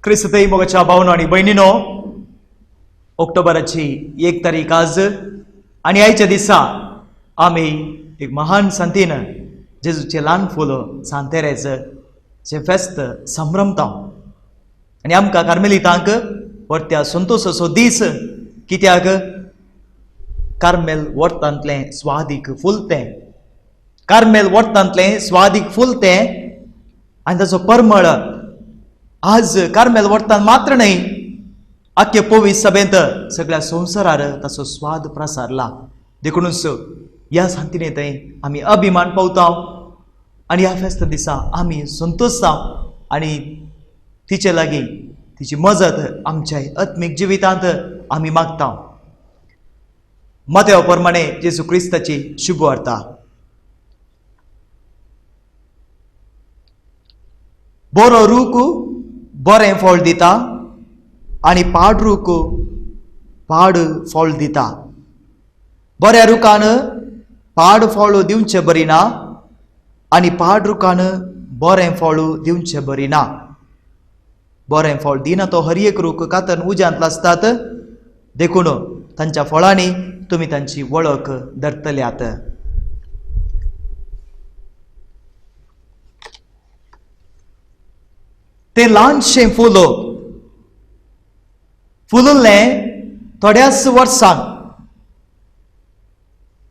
क्रिस्तई मोगाच्या भावनो आनी भयणीनो, ऑक्टोबराची 1 तारीख आज आनी आयच्या दिसा आमी एक महान सांतीन जेजूचें ल्हान फूल सांतेरेच जें फेस्त संभ्रमता आनी आमकां कार्मेलितांक व्हडत्या संतोशाचो दीस, कित्याक कार्मेल वर्तांतलें स्वादीक फूल तें, कार्मेल वर्तांतलें स्वादीक फूल तें आनी ताचो परमळ आज कार्मेल वर्तान मात्र न्हय आख्खे पोवीस सभेंत सगळ्या संवसारार ताचो स्वाद प्रसारला. देखूनच ह्या सांतिने थंय आमी अभिमान पावता आनी ह्या फेस्त दिसा आमी संतोशता आनी तिचे लागीं तिची मजत आमच्या आत्मीक जिवितांत आमी मागता. मातेव प्रमाणे जेजू क्रिस्ताची शुभवार्ता. बरो रूख बरें फळ दिता आनी पाड रूख पाड फळ दिता. बऱ्या रुखान पाड फळ दिवचें बरी ना आनी पाड रुखान बरें फळ दिवचें बरी ना. बरें फळ दिना तो हर एक रूख कातन उज्यांत लासतात, देखून तांच्या फळांनी तुमी तांची वळख धरतल्यात. तें ल्हानशें फूल फुलुल्लें थोड्याच वर्सांक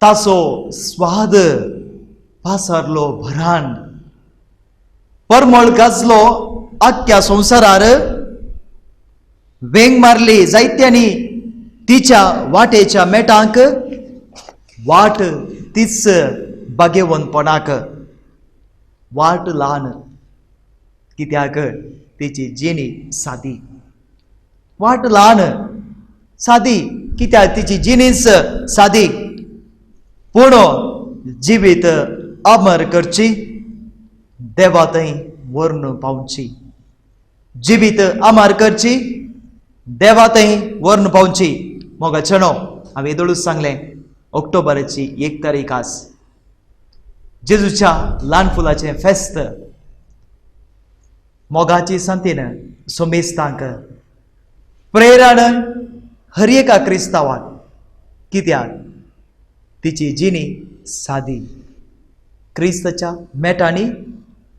ताचो स्वाद पासारलो भरान, परमळ गाजलो आख्ख्या संवसारार, वेंग मारली जायत्यांनी तिच्या वाटेच्या मेटांक, वाट तीच बागेवनपणाक. वाट ल्हान कित्याक तिची जिणी सादी, वाट ल्हान सादी कित्याक तिची जिणीच सादी, पूण जिवीत अमर करची देवा थंय व्हरून पावची, जिवीत अमर करची देवा थंय व्हरून पावची. मोगा चणो हांवें येदोळूच सांगलें, ऑक्टोबराची 1 तारीख आज जेजूच्या ल्हान फुलाचें फेस्त. मोगाची सांतीन सोमेस्तांक प्रेरण हर एका क्रिस्तांवाक, कित्याक तिची जिणी सादी, क्रिस्ताच्या मेटांनी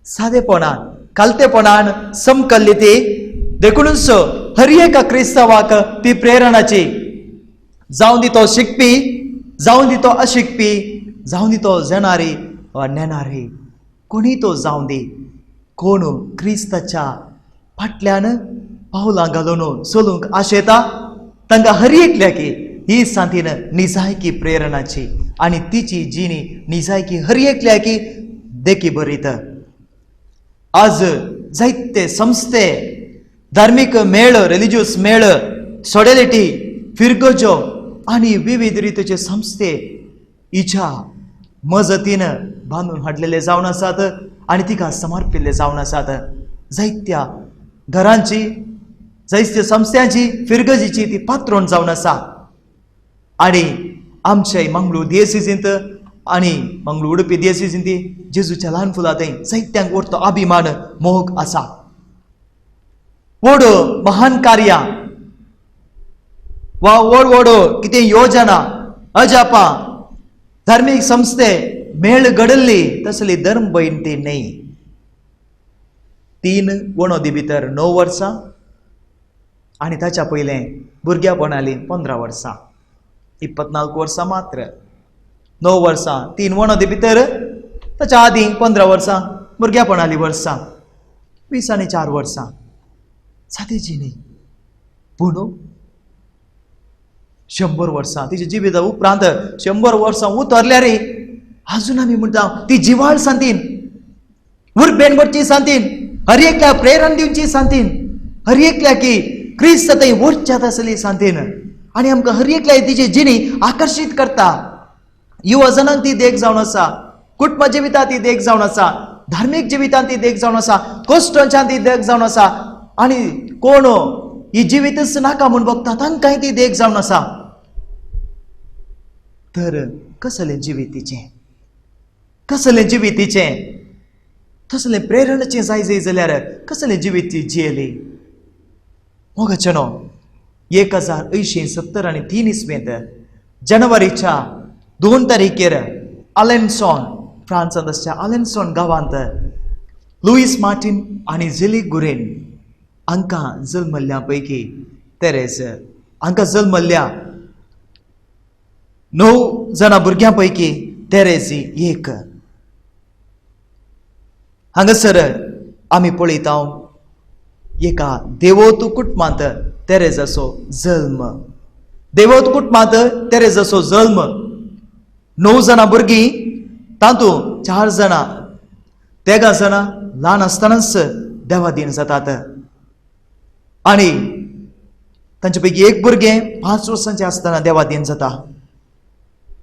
सादेपणान खालतेपणान समकल्ली ती, देखूनच हर एका क्रिस्तांवाक ती प्रेरणाची. जावं दी तो शिकपी, जावं दी तो अशिकपी, जावं दी तो जेणारी वा नेणारी, कोणी तो जावं दी, कोण क्रिस्ताच्या फाटल्यान पावलां घालून चलूंक आशेता तांकां हर एकल्याकी ही सांतीन निजायकी प्रेरणाची आनी तिची जिणी निजायकी हर एकल्याकी देखी बरीत. आज जायते संस्थे, धार्मीक मेळ, रिलिजियस मेळ, सॉडेलिटी, फिरगजो आनी विविध रितीचे संस्थे हिच्या मजतीन बांदून हाडलेले जावन आसात आनी तिका समर्पिल्ले जावन आसात. जायत्या घरांची, जायत्या संस्थ्यांची, फिरगजीची ती पात्रोण जावन आसा. आनी आमचे मंगळूर दियसिजींत आनी मंगळूर उडुपी दियसिजींत जेजूच्या ल्हान फुलां थंय जायत्यांक व्हडतो अभिमान मोग आसा. व्हड महान कार्यां वा व्हड व्हड कितें योजना, अजापां, धार्मीक संस्थे मेळ घडल्ली तसली धर्म भयण ती न्हय. 3 वणोदी भितर 9 वर्सां आनी ताच्या पयलें भुरग्यापणाली 15 वर्सां, 24 वर्सां मात्र. 9 वर्सां 3 वणोदी भितर, ताच्या आदीं 15 वर्सां भुरग्यापणाली वर्सां, 20 आनी 4 वर्सां सादी जिणी. पूण 100 वर्सां तिच्या जिविता उपरांत 100 वर्सां उतरल्यार आजून आमी म्हणटा ती जिवाळ सांतीन, उर्बेन भरची सांतीन, हर एकल्या प्रेरण दिवची सांतीन, हर एकल्या की क्रिस्त थंय वरच्यात आसली सांतीन. आनी आमकां हर एकल्या तिची जिणी आकर्शीत करता. युवा जणांक ती देख जावन आसा, कुटुंब जिवितांत ती देख जावन आसा, धार्मीक जिवितांत ती देख जावन आसा, कोश्टांच्यान ती देख जावन आसा. आनी कोण ही जिवीतच नाका म्हूण बघता तांकांय ती देख जावन आसा. तर कसलें जिवीत तिचें, कसलें जिवीत तिचें, तसलें प्रेरणेचें जाय जाय जाल्यार कसलें जिवीत ती जियेली. मोगाचेनो 1873 इस्वेंत जानेवारीच्या 2 तारखेर आलेन्सॉन फ्रांसांत आसच्या आलेन्सॉन गांवांत लुईस मार्टीन आनी झेली गुरेन हांकां जल्मल्ल्या पैकी तेरेज हांकां जल्मल्ल्या 9 जाणां भुरग्यां पैकी तेरेज ही एक. हांगासर आमी पळयता एका देवोत कुटुंबांत तेरेजाचो जल्म. देवोत कुटुंबांत तेरेजाचो जल्म. 9 जाणां भुरगीं, तातूंत 4 जाणां 3 जाणां ल्हान आसतनाच देवादीन जातात आनी तांचे पैकी एक भुरगें 5 वर्सांचें आसतना देवादीन जाता.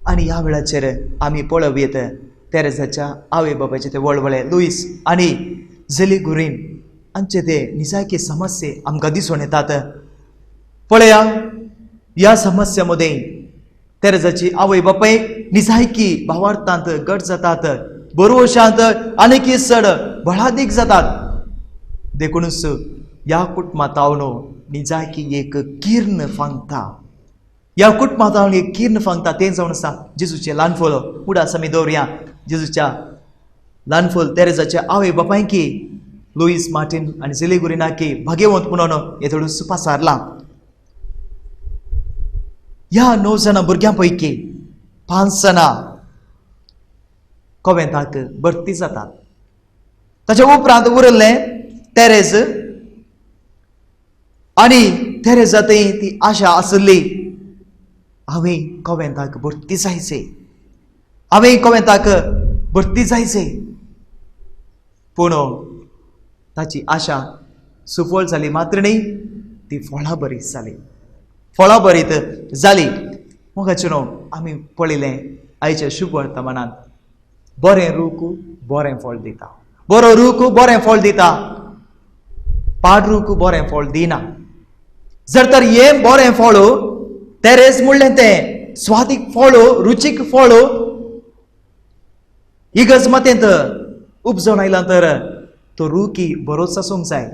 आनी ह्या वेळाचेर आमी पळोवयेत तेरेजाच्या आवय बापायचे ते वळवळे लुईस आनी झेली गुरीन हांचे ते निजायकी समस्ये आमकां दिसून येतात. पळया, ह्या समस्या मदें तेरेजाची आवय बापाय निजायकी भावार्थांत गट जातात, बरोवशांत आनीक चड बळादीक जातात. देखूनच ह्या कुटुंबांत निजायकी एक किर्ण फांगता. ह्या कुटुंबांत एक किर्ण फांगता तें जावन आसा जेजूचें ल्हान फूल. उडास आमी दवरुया जेजूच्या ल्हान फूल तेरेजाच्या आवय बापायकी लुईस मार्टीन आनी झेली गुरिनाकी भाग्यवंत म्हणून हें थोडूस पासारलां. ह्या 9 जाणां भुरग्यां पैकी 5 जाणां कोवेंताक भरती जातात. ताच्या उपरांत उरलें तेरेज आनी तेरेजा थंय ती आशा आसली, हांवें कोवेंताक भरती जायचें, हांवें कोवेंताक भरती जायचें. पूण ताची आशा सुफळ जाली मात्र न्ही, ती फळां बरी जाली, फळां बरीत जाली. मोगाचें न्हू आमी पळयलें आयच्या शुभ वर्तमानांत, बरें रूख बरें फळ दिता, बरो रूख बरें फळ दिता, पाड रूख बरें फळ दिना. जर तर हें बरें फळ तेरेज म्हणलें तें स्वादीक फळ, रुचीक फळ इगर्ज मातेंत उपजोवन आयला तर तो रुखी बरोच आसूंक जाय.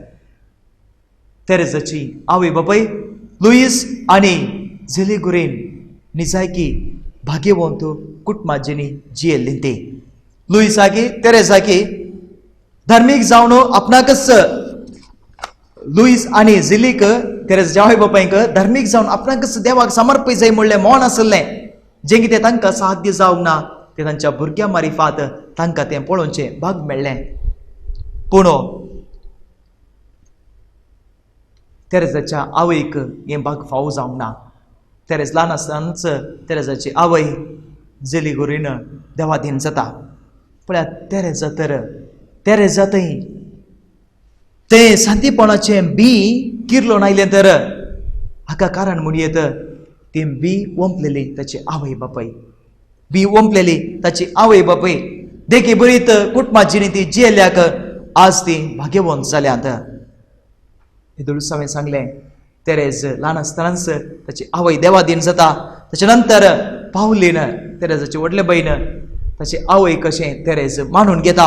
तेरेजाची आवय बापाय लुईस आनी झेली गुरेन निजायकी भाग्यवंत कुटुंबाजींनी जियेल्ली ती. लुईसाकी तेरेजाकी धार्मीक जावन आपणाकच लुईस आनी झिलीक तेरेज आवय बापायक धार्मीक जावन आपणाकच देवाक समर्पीत जाय म्हणलें मन आसलें. जें कितें तांकां साध्य जावंक ना तें तांच्या भुरग्यां मारिफात तांकां तें पळोवचें भाग मेळ्ळें. पूण तेरेजाच्या आवयक हें भाग फावो जावंक ना. तेरेज ल्हान आसतनाच तेरेजाची आवय झेली गुरीन देवादीन जाता. पळयात तेरेजा तर तेरेजा थंय तें शांतीपणाचें बी किर्लोन आयलें तर हाका कारण म्हणयेत तें बी ओंपलेली ताची आवय बापाय, बी ओंपलेली ताची आवय बापाय. देखी बरीत कुटुंबाची ती जियेल्ल्याक आज ती भाग्यवंत जाल्यात. हेदोळूच हांवें सांगलें तेरेज ल्हान आसतनाच ताची आवय देवादीन जाता. ताच्या नंतर पावलीन तेरेजाची व्हडले भयण ताची आवय कशें तेरेज मानून घेता.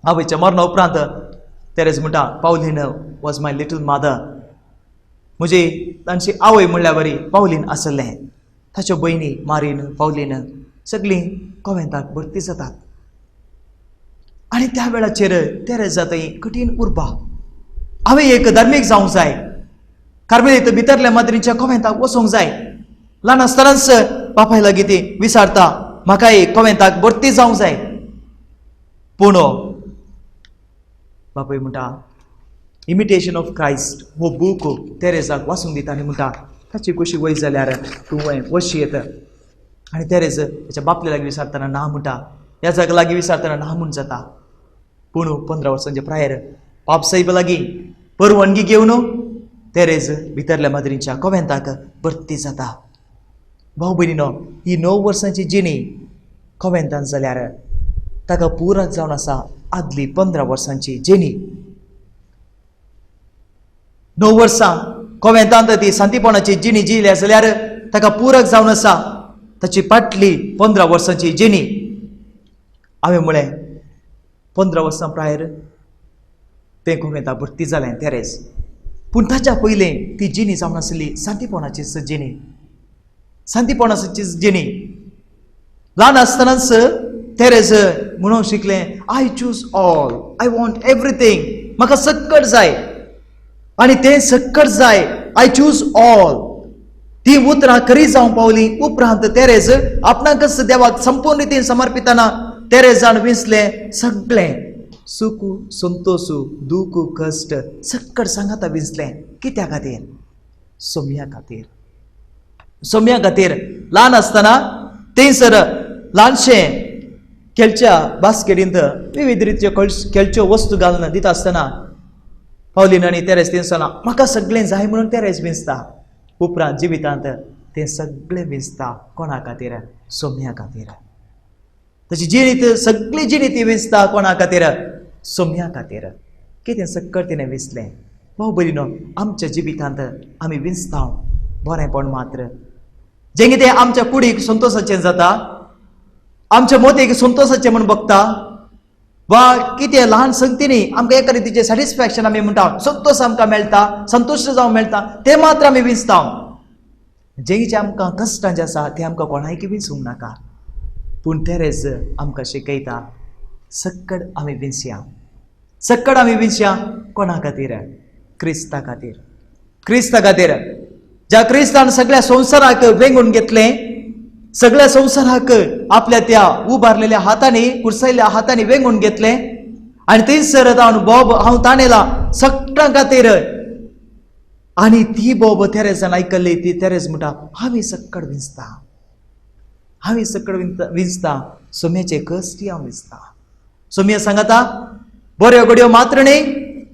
आवयच्या मरणा उपरांत तेरेज म्हणटा, Pauline was my little mother. म्हजी तांची आवय म्हणल्यार बरी पावलीन आसलें. ताच्यो भयणी मारीन पावलीन सगळीं कोवेंताक भरती जातात. आनी त्या वेळाचेर तेरेजा थंय कठीण उर्बा, हांवें एक धार्मीक जावंक जाय, कार्मेलीत भितरल्या माद्रीच्या कोवेंताक वचूंक जाय. ल्हान आसतनाच बापाय लागीं ती विचारता, म्हाका एक कोवेंताक भरती जावंक जाय. पूण बापूय म्हणटा, इमिटेशन ऑफ क्रायस्ट हो बूक तेरेजाक वाचूंक दिता आनी म्हणटा ताची कुशी वय जाल्यार तूं वशी येता. आनी तेरेज ताच्या बापले लागीं विचारतना ना म्हणटा, ह्या जागा लागीं विचारतना ना म्हूण जाता. पूण 15 वर्सांचे प्रायर पाप साहेब लागीं परवानगी घेवन तेरेज भितरल्या माद्रींच्या कोवेंताक भरती जाता. भाव भयणीनो, ही 9 वर्सांची जिणी कोवेंतान जाल्यार ताका पुरात जावन आसा आदली 15 वर्सांची जिणी. 9 वर्सां कोवेंतांत ती शांतीपणाची जिणी जियेल्या जाल्यार ताका पूरक जावन आसा ताची फाटली 15 वर्सांची जिणी. हांवें म्हळें 15 वर्सां प्रायर तें कोवेंता भरती जालें तेरेज. पूण ताच्या पयलें ती जिणी जावन आसली सांतीपणाची जिणी, सांतीपणाची जिणी. ल्हान आसतनाच तेरेज म्हणूंक शिकलें, I choose all, I want everything, म्हाका सक्कड जाय आनी तें सक्कड जाय, I choose all. ती उतरां खरी जावंक पावली. उपरांत तेरेज आपणाकच देवाक संपूर्ण रितीन समर्पितना तेरेजान विंचलें सगळें सुख, संतोशू, दूख, कश्ट सक्कड सांगाता विंचलें. कित्या खातीर? सोम्या खातीर, सोम्या खातीर. ल्हान आसतना थंयसर ल्हानशें खेळच्या बास्केटींत विविध रितीच्यो खेळच्यो वस्तू घालून दिता आसतना पावलीन आनी तेरेज थंयसर म्हाका सगळें जाय म्हणून तेरेज विंचता. उपरांत जिवितांत तें सगळें विंचता. कोणा खातीर? सोम्या खातीर. तशी जिणीत सगळी जिणी ती विंचता. कोणा खातीर? सोम्या खातीर. कितें सक्कड तिणें विंचलें. भाव भयणीनो, आमच्या जिवितांत आमी विंचता बरेंपण मात्र, जें कितें आमच्या कुडीक संतोशाचें जाता, आमच्या मोतीक संतोशाचें म्हूण बघता, वा कितें ल्हान संगतींनी आमकां एका रितीचें सॅटिस्फॅक्शन आमी म्हणटा, संतोश आमकां मेळटा, संतुश्ट जावंक मेळटा, तें मात्र आमी विंचता. जें कितें आमकां कश्टांचें आसा तें आमकां कोणायकी विंचूंक नाका. पूण तेरेज आमकां शिकयता, सक्कड आमी विंचया, सक्कड आमी विंचया. कोणा खातीर? क्रिस्ता खातीर, क्रिस्ता खातीर. ज्या क्रिस्तान सगळ्या संवसाराक वेंगून घेतलें, सगळ्या संवसाराक आपल्या त्या उबारलेल्या हातांनी, कुर्सयल्ल्या हातांनी वेंगून घेतलें आनी थंयसर हांव बोब हांव ताणेला सगळ्यां खातीर. आनी ती बोब तेरेजान आयकल्ली. ती तेरेज म्हणटा, हांवें सक्कड विंचता, हांवें सक्कड विंचता, सोम्याचे कश्टी हांव विंचता. सोम्या सांगता बऱ्यो घडयो मात्र न्ही,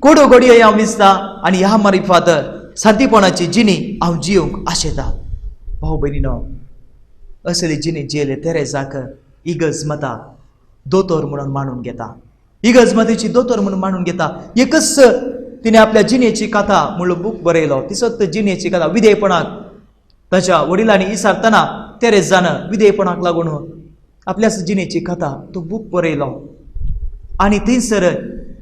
कोडो घडयो हांव विंचता आनी ह्या मारिफात सांतीपणाची जिणी हांव जियोंक आशेता. भाव भयणीनो, असली जिणी जियेले तेरेजाक इगर्ज मता दोतोर म्हणून मानून घेता, इगर्ज मतीची दोतोर म्हणून मानून घेता. एकच तिणें आपल्या जिणेची कथा म्हणलो बूक बरयलो. ती सत्य जिणेची कथा. विधेयपणाक ताच्या वडिलांनी इसारतना तेरेजान विधेयपणाक लागून आपल्याच जिणेची कथा तो बूक बरयलो आनी थंयसर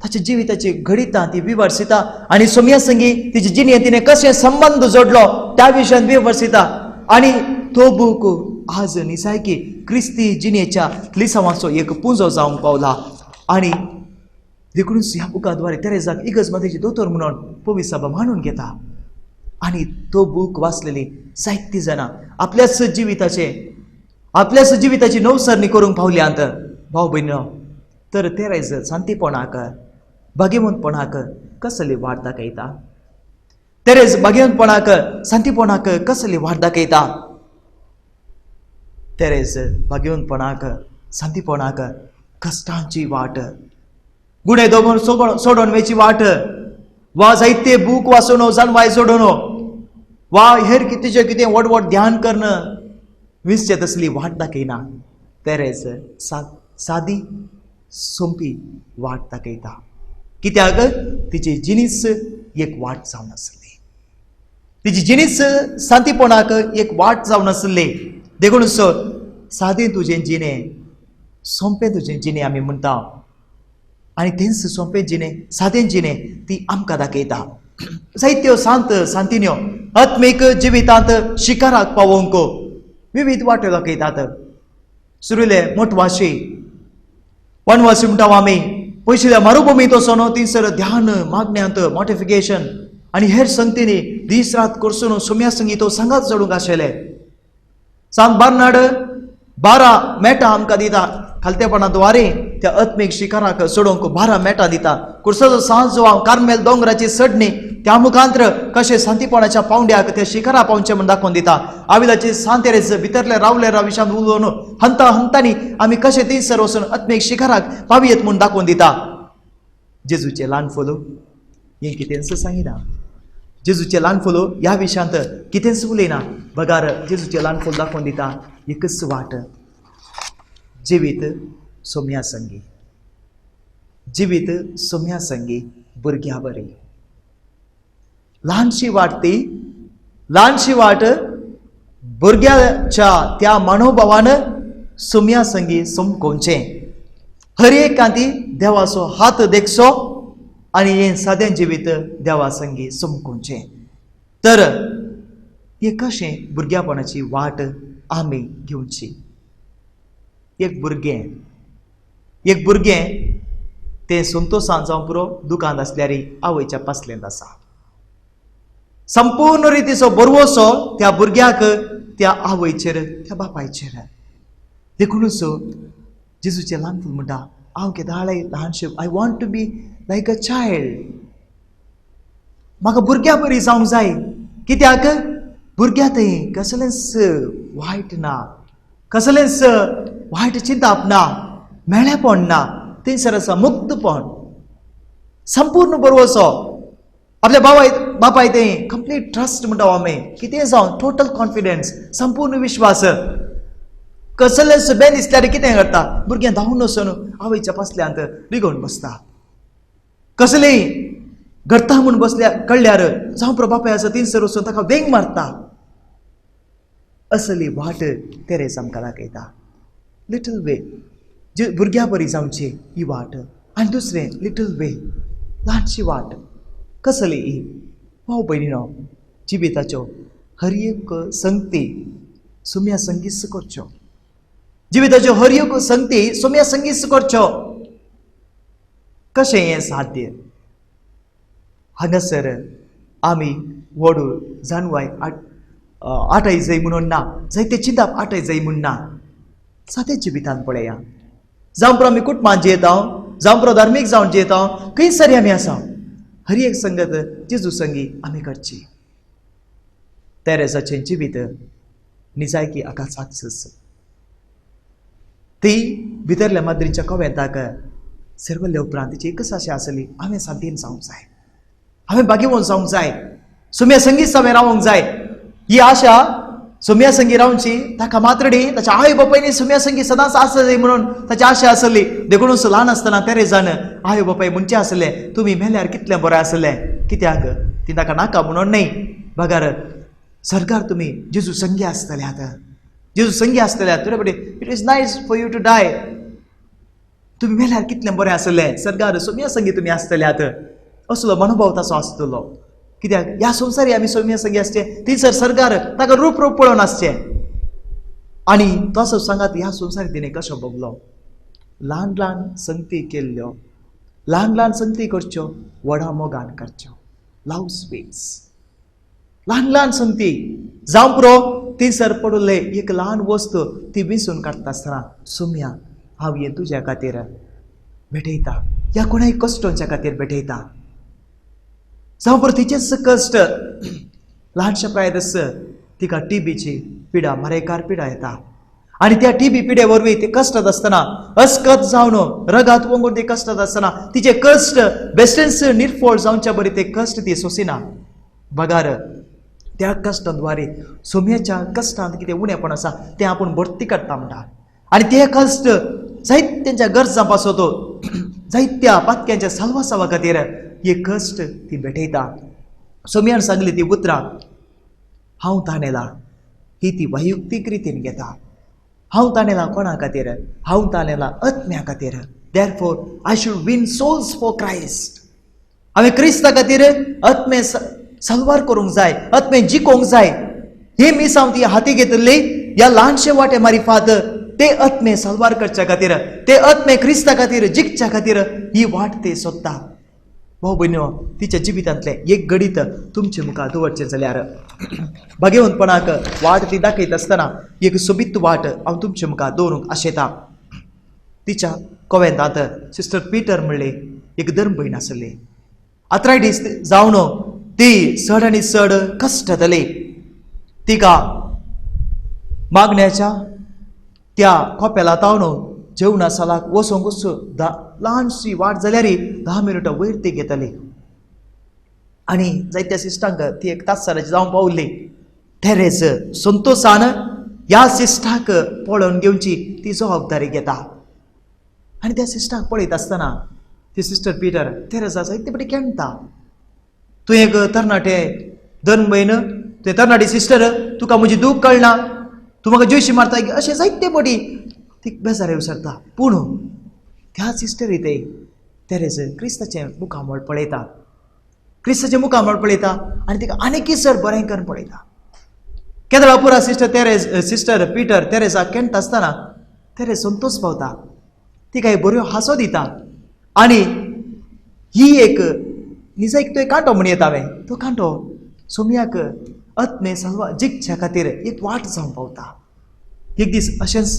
ताच्या जिविताची घडितां ती विवर्सिता आनी सोम्या संगी तिची जिणेंत तिणें कशें संबंद जोडलो त्या विशयान विवर्सिता. आनी तो बूक आज निसायकी क्रिस्ती जिणेच्या लिसांवाचो एक पुंजो जावंक पावला. आनी देखूनच ह्या बुकाद्वारे तेरेजाक इगर्ज मदेची दोतोर म्हणून पविसाबा मानून घेता. आनी तो बूक वाचलेली जायतीं जाणां आपल्याच जिविताचे, आपल्याच जिविताची नवसरणी करूंक पावल्यांत. भाव भयणीनो, तर तेरेज शांतीपणाक, भाग्यवंतपणाक कसली वाट दाखयता? तेरेज भाग्यवंतपणाक, शांतीपणाक कसली वाट दाखयता? तेरेज भाग्यवंतपणाक, शांतीपणाक कश्टांची वाट, गुणे दोगोन सोडोन वेची वाट, वा जायते बूक वाचून जाणवाय सोडून, वा हेर कितेंचें कितें व्हड व्हड ध्यान करून विसचे तसली वाट दाखयना. तेरेज सादी सोंपी वाट दाखयता. कित्याक? तिची जिणीच एक वाट जावन आसली, तिची जिणीच शांतीपणाक एक वाट जावन आसली. देखून सादें तुजें जिणें, सोंपें तुजें जिणें आमी म्हणटा आनी तेंच सोंपें जिणें, सादें जिणें ती आमकां दाखयता. जायत्यो सांत सांतिन्यो आत्मीक जिवितांत शिकाराक पावोवंक विविध वाट्यो दाखयतात. सुरुले मोटवाशी वनवासी म्हणटा आमी, पयशिल्ल्या मरुभुमींत वचोन थंयसर ध्यान मागण्यांत मॉटिफिकेशन आनी हेर संगतींनी दीस रात करसून सोम्या संगी तो सांगात जोडूंक आशिल्ले. सांत बार्नाड 12 मेटां आमकां दिता. खालतेपणा द्वारे त्या आत्मीक शिकाराक सोडोवंक 12 मेटां दिता. कुर्साचो सांज जो हांव कार्मेल दोंगराची चडणी त्या मुखांत्र कशें शांतीपणाच्या पावंड्याक त्या शिखरा पावचें म्हूण दाखोवन दिता. आविलाची सांतेरेज भितरले रावले विशांत उलोवन हंता हंतांनी आमी कशें थंयसर वचून आत्मीक शिखराक पावयेत म्हूण दाखोवन दिता. जेजूचें ल्हान फुलो हें कितेंच सांगिना. जेजूचें ल्हान फुलो ह्या विशयांत कितेंच उलयना, बगार जेजूचें ल्हान फूल दाखोवन दिता एकच वाट, जिवीत सोम्या संगी, जिवीत सोम्या संगी भुरग्या बरी. ल्हानशी वाट ती, ल्हानशी वाट भुरग्याच्या त्या मनोभावान सोम्या संगी समकोवचें. हर एक कांती देवाचो हात देखचो. आनी हें सादें जिवीत देवा संगी चमकोवचें. तर हें कशें भुरग्यापणाची वाट आमी घेवची. एक भुरगें तें संतोशान जावं पुरो दुकान आसल्यार आवयच्या पासलेंत आसा. संपूर्ण रितीचो बरवसो त्या भुरग्याक त्या आवयचेर त्या बापायचेर. देखूनच जेजूचें ल्हान फूल म्हणटा, हांव केदाळाय ल्हानशें, I want to be like a child. म्हाका भुरग्या बरी जावंक जाय. कित्याक भुरग्या थंय कसलेंच वायट ना, कसलेंच वायट चिंताप ना, मेळेपण ना, थंयसर आसा मुक्तपण, संपूर्ण बरवसो आपल्या बापाय थंय कंप्लीट ट्रस्ट म्हणटा आमी, कितें जावं टोटल कॉन्फिडन्स, संपूर्ण विश्वास. कसलेंच बेन दिसल्यार कितें करता भुरगें धांवून वचून आवयच्या पासल्यांत रिगोवन बसता. कसलेंय घडटा म्हूण बसल्या कळ्ळ्यार जावं पुरो बापाय आसा थंयसर वचून ताका वेंग मारता. असली वाट तेरेज आमकां दाखयता. लिटल वे, जे भुरग्या बरी जावची ही वाट. आनी दुसरें लिटल वे, ल्हानशी वाट. कसली ही भाव भयणीनो, जिविताच्यो हर एक संगती सुम्या संगीत करच्यो. जिविताच्यो हर एक संगती सुम्या संगीत करच्यो. कशें हें साध्य? हांगासर आमी व्हड जानवाय आटय जाय म्हणून ना, जायते चिंताप आटय जाय म्हूण ना. सादें जिवितान पळया, जावं पुरो आमी कुटुंबान जियेता, जावं पुरो धार्मीक जावन जियेता, खंयसर आमी आसा, हर एक संगत जेजू संगी आमी करची. तेरेजाचें जिवीत निजायकी आकाशाच. ती भितरल्या माद्रीच्या कवेंताक सर्वल्या उपरांत तिची एकच आशा आसली, हांवें सादीन जावंक जाय, हांवें भाग्यवंत जावंक जाय, सुम्या संगीत हांवें रावंक जाय. ही आशा सुम्या संगी रावची ताका मात्रडी ताच्या आवय बापायनी सुम्या संगी सदांच आसली म्हणून ताची आशा आसली. देखूनच ल्हान आसतना तेरेजान आवय बापाय म्हणचें आसलें, तुमी मेल्यार कितलें बरें आसलें. कित्याक ती ताका नाका म्हणून न्हय, बगर सरकार तुमी जेजू संगी आसतले, आतां जेजू संगी आसतले, तुरे बरे it is nice for you to die. तुमी मेल्यार कितलें बरें आसलें, सरकार सोम्या संगी तुमी आसतले आतां. असलो मनोभाव ताचो आसतलो. कित्याक ह्या संवसारी आमी सोम्या संगी आसचें, थंयसर सरकार ताका रूप रूप पळोवन आसचें. आनी तसो सांगात ह्या संवसारी तिणें कसो भोगलो, ल्हान ल्हान संगती केल्ल्यो, ल्हान ल्हान संगती करच्यो, व्हडा मोगान करच्यो. Love speaks. ल्हान ल्हान संगती जावं पुरो थंयसर पडिल्ले एक ल्हान वस्तू ती विंचून काडटा आसतना, सुम्या हांव हें तुज्या खातीर भेटयता, ह्या कोणाय कश्टांच्या खातीर भेटयता. जावं पुरो तिचेच कश्ट, ल्हानशा प्रायत तिका टीबीची पिडा, मरेकार पिडा येता आनी त्या टीबी पिडे वरवीं ती कश्टात आसतना अस्कत जावन रगात वंगून ती कश्टात आसतना तिचे कश्ट बेस्टेंस निर्फळ जावच्या बरी ते कश्ट ती सोंसिना. बगार त्या कश्टांद्वारे सोम्याच्या कश्टांत कितें उणेपण आसा तें आपूण भरती काडटा म्हणटा. आनी ते कश्ट जायत तेंच्या गरजां पासत जायत्या पातक्यांच्या साल्वासावा खातीर हे कश्ट ती भेटयता. सोम्यान सांगली ती उतरां, हांव ताणेला, ही ती वैयक्तीक रितीन घेता. हांव ताणेला कोणा खातीर? हांव ताणेला आत्म्या खातीर. Therefore I should win souls for Christ. हांवें क्रिस्ता खातीर आत्मे सलवार करूंक जाय, आत्मे जिकोंक जाय. हे मिसांव ती हाती घेतिल्ली ह्या ल्हानशे वाटे मारिफात ते आत्मे सलवार करच्या खातीर, ते आत्मे क्रिस्ता खातीर जिखच्या खातीर ही वाट ते सोदता. भाव भयणीनो, तिच्या जिवितांतलें एक गणीत तुमचे मुखार दवरचें जाल्यार भाग्यवंतपणाक वाट ती दाखयत आसतना एक सोबीत वाट हांव तुमचे मुखार दवरूंक आशेता. तिच्या कोवेंतांत सिस्टर पीटर म्हणले एक धर्म भयण आसली. आथरायटीस जावन ती चड आनी चड कश्ट जाली. तिका मागण्याच्या त्या कोपेला तावन जेवणा सालाक वचोंकूच ल्हानशी वाट जाल्यार 10 मिनटां वयर ती घेताली. आनी जायत्या सिस्टांक ती एक तासाराची जावंक पावली. तेरेज संतोशान ह्या सिस्टाक पळोवन घेवची ती जबाबदारी घेता. आनी त्या सिस्टाक पळयत आसतना ती सिस्टर पीटर तेरेजा जायते पटी केणटा, तूं एक तरणाटे धर्म भयण, तुवें तरणाटी सिस्टर, तुका म्हजी दूख कळना, तूं म्हाका जोशी मारता अशें जायते पटी ती बेजारे विसरता. पूण त्या सिस्टरी ते तेरेज क्रिस्ताचें मुखामळ पळयता, क्रिस्ताचें मुखामळ पळयता आनी तिका आनीकय चड बरें करून पळयता. केदळा पुरा सिस्टर तेरेज सिस्टर पीटर तेरेजाक केणटा आसतना तेरेज संतोश पावता, तिका एक बऱ्यो हांसो दिता आनी ही एक निजायक तो एक कांटो म्हण येता हांवें, तो कांटो सोमयाक आत्मे साल्वा जिखच्या खातीर एक वाट जावंक पावता. एक दीस अशेंच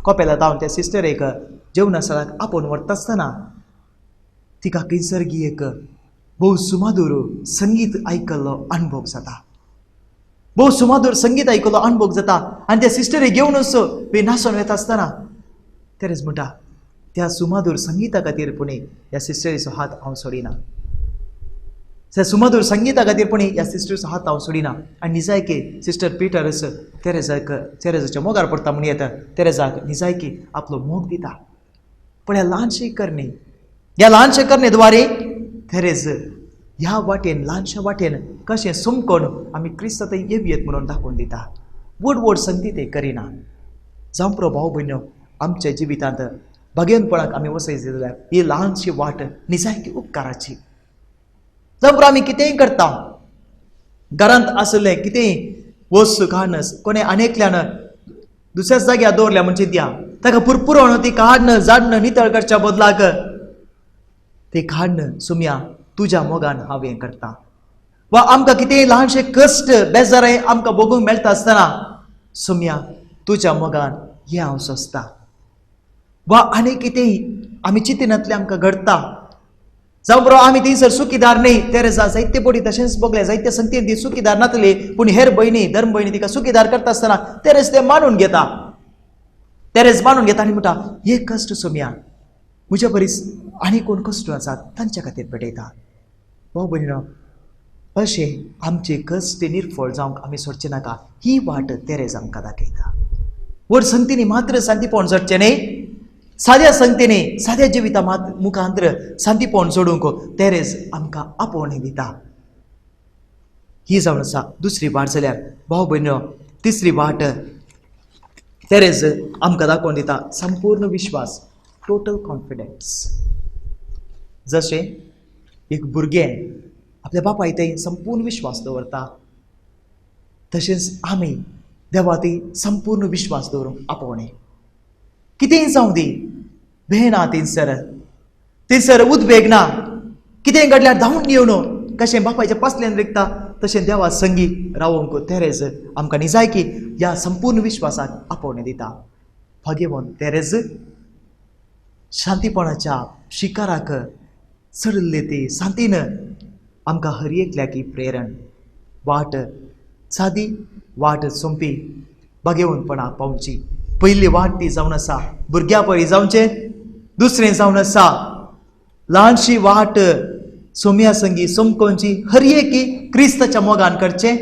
कोपेला धांवन त्या सिस्टरेक जेवणासालाक आपोवन व्हरता आसतना तिका खंयसरगी एक भोव सुमादूर संगीत आयकल्लो अणभव जाता, भोव सुमादूर संगीत आयकल्लो अणभव जाता आनी त्या सिस्टरीक घेवनच बी नाचोन वता आसतना तेरेज म्हणटा त्या सुमादूर संगीता खातीर पुणी ह्या सिस्टरीचो हात हांव सोडिना, त्या सुमधूर संगीता खातीर पुणी ह्या सिस्टरीचो हात हांव सोडिना. आनी निजायकी सिस्टर पिटरस तेरेजाक तेरेजाच्या मोगार पडटा म्हण येता, तेरेजाक निजायकी आपलो मोग दिता. पूण ह्या ल्हानशे करणे, ह्या ल्हानशे करणे द्वारे तेरेज ह्या वाटेन ल्हानशा वाटेन कशें समकोण आमी क्रिस्ता थंय येवयेत म्हणून दाखोवन दिता. व्हड व्हड संगती ते करिना. जावं पुरो भाव भयणो, आमच्या जिवितांत भाग्यवंतपणाक आमी वसय जाल्यार ही ल्हानशी वाट निजायकी उपकाराची. जावं पुरो आमी कितेंय करता, घरांत आशिल्लें कितेंय वस्तू काडन कोणें आनी एकल्यान दुसऱ्याच जाग्यार दवरल्या म्हणजे द्या ताका पुरपुरोन ती काडन जाडन नितळ करच्या बदलाक ती काडन सुमया तुज्या मोगान हांव हें करता. वा आमकां कितेंय ल्हानशें कश्ट बेजाराय आमकां भोगूंक मेळटा आसतना सुमया तुज्या मोगान हें हांव सोंसता. वा आनी कितेंय आमी चिंतिनातलें आमकां घडटा. जावं पुरो आमी थंयसर सुखीदार न्ही, तेरेजा जायते पटी तशेंच भोगलें, जायते संगतीन ती सुखीदार नातली पूण हेर भयणी धर्म भयणी तिका सुखीदार करता आसतना तेरेज तें मानून घेता, तेरेज मानून घेता आनी म्हणटा हे कश्ट सोमया म्हज्या बरीच आनी कोण कश्ट आसात तांच्या खातीर भेटयता. भाव भयणीनो, अशें आमचे कश्ट निर्फळ जावंक आमी सोडचें नाका. ही वाट तेरेज आमकां दाखयता. व्हड संगतींनी मात्र शांतीपण जोडचें न्ही, साद्या संगतींनी साद्या जिविता मात मुखांतर शांतीपण जोडूंक तेरेज आमकां आपोवणें दिता. ही जावन आसा दुसरी वाट. जाल्यार भाव भयणीनो, तिसरी वाट तेरेज आमकां दाखोवन दिता संपूर्ण विश्वास, टोटल कॉन्फिडन्स. जशें एक भुरगें आपल्या बापाय थंय संपूर्ण विश्वास दवरता तशेंच आमी देवा थंय संपूर्ण विश्वास दवरूंक आपोवणें. कितेंय जावं दी, भें ना थंयसर, थंयसर उद्वेग ना, कितेंय घडल्यार धांवून येवन कशें बापायच्या पासल्यान रिगता तशें देवा संगी रावोंक तेरेज आमकां निजायकी ह्या संपूर्ण विश्वासाक आपोवणें दिता. भाग्यवंत तेरेज शांतीपणाच्या शिकाराक चडिल्ले ते शांतीन आमकां हर एकल्याक प्रेरण. वाट सादी, वाट सोंपी, भाग्यवंतपणाक पावची. पयली वाट ती जावन आसा भुरग्या परी जावचें, दुसरें जावन आसा ल्हानशी वाट सोम्या संगी सोमकोनची हर एकी क्रिस्ताच्या मोगान करचें,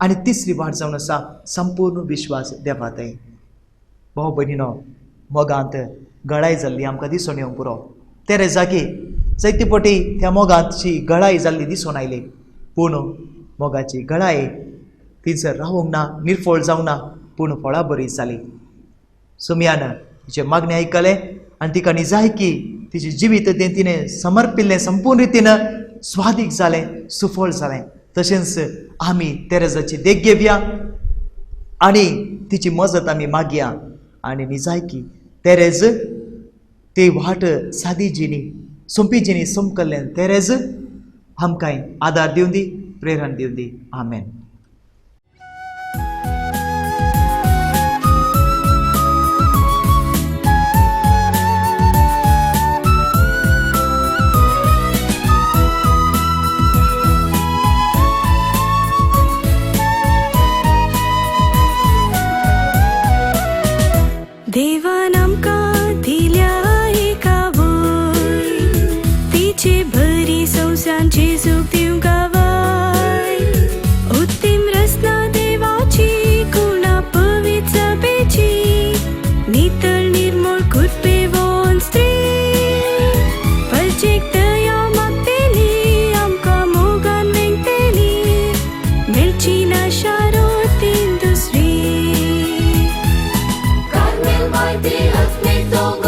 आनी तिसरी वाट जावन आसा संपूर्ण विश्वास देवा थंय. भाव भयणीनो, मोगांत गळाय जाल्ली आमकां दिसून येवंक पुरो. तेरेजाकी जायते पटी त्या मोगाची गळाय जाल्ली दिसून आयली, पूण मोगाची गळाय थंयसर रावूंक ना, निर्फळ जावंक ना, पूण फळां बरी जाली. सुमयान तिचें मागणें आयकलें आनी तिका निजायकी तिचें जिवीत तें तिणें समर्पिल्लें संपूर्ण रितीन स्वादीक जालें, सुफळ जालें. तशेंच आमी तेरेजाची देख घेवया आनी तिची मजत आमी मागया आनी निजायकी तेरेज ते वाट सादी जिणी सोंपी जिणी समकल्ल्यान तेरेज आमकांय आदार दिवं दी, प्रेरण दिवं दी. आमेन. देवान आमकां दिल्या एका वय, तिचे बरी संवसार जेजूक दिवंक गावाय. उत्तीम रचना देवाची, गुणा पवित्र सभेची, नितळ निर्मळ कृपेवन स्त्री. परजेक दया मागतेली, आमकां मोगान वेंगतेली, मेळची ना शारोतीन दुसरी. Carmel Vaidhi Atme Dogo.